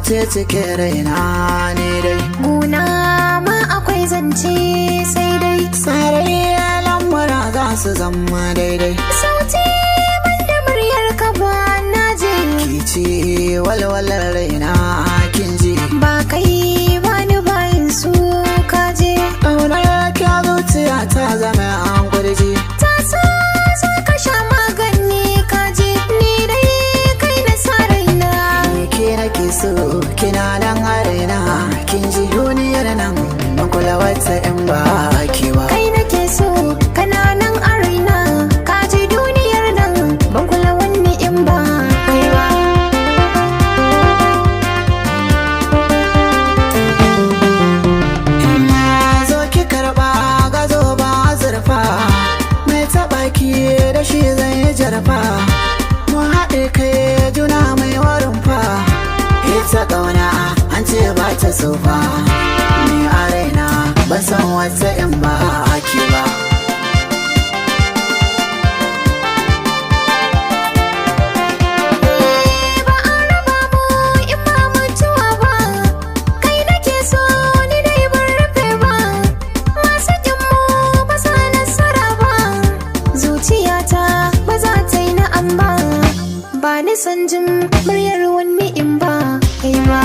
Ce cike raina ne dai. Guna ma akwai zance sai dai. Sarai lamura za su zama daidai. Sauti banda muryar ka ba na je. Ki ce walwalar raina, kin ji. Ba kai ba ni bayin su kaje. Ƙaunar ka zuciya ta zama an kurji. Ta so zo ka sha magani kaje, ni dai kai na sa raina. Ni ke nake so, kina nan a raina, kin ji. Duniyar nan ban kula wata in ba ke ba. Kai nake so, kana nan a raina, kaji. Duniyar nan ban kula wani in ba kai ba. Ina zo ki karba gazo ba zurfa, mai taɓa ki da shi zan yi jarfa. Mu haɗe kai juna mai warin fa, ita ƙauna an ce ba ta tsufa. Ni a raina ban san wata in ba ki ba. Ba a raba mu in ba mutuwa ba. Kai nake so, ni dai ban rufe ba. Masu kin mu ba sa nasara ba. Zuciyata ba za ta yi na'am ba. Ba ni san jin muryar wani in ba kai ba.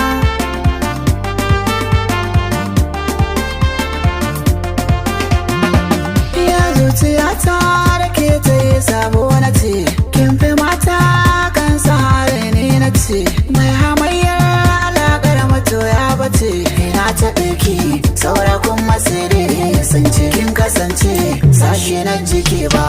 Ya zuciyata da ke ta yi sabo na ce, kin fi mata kan sare ni na ce, mai hamayyar alaƙar matoya bace. Ina ta ɗauki saura kuma sai dai sun ce, kin kasance sashe na jiki ba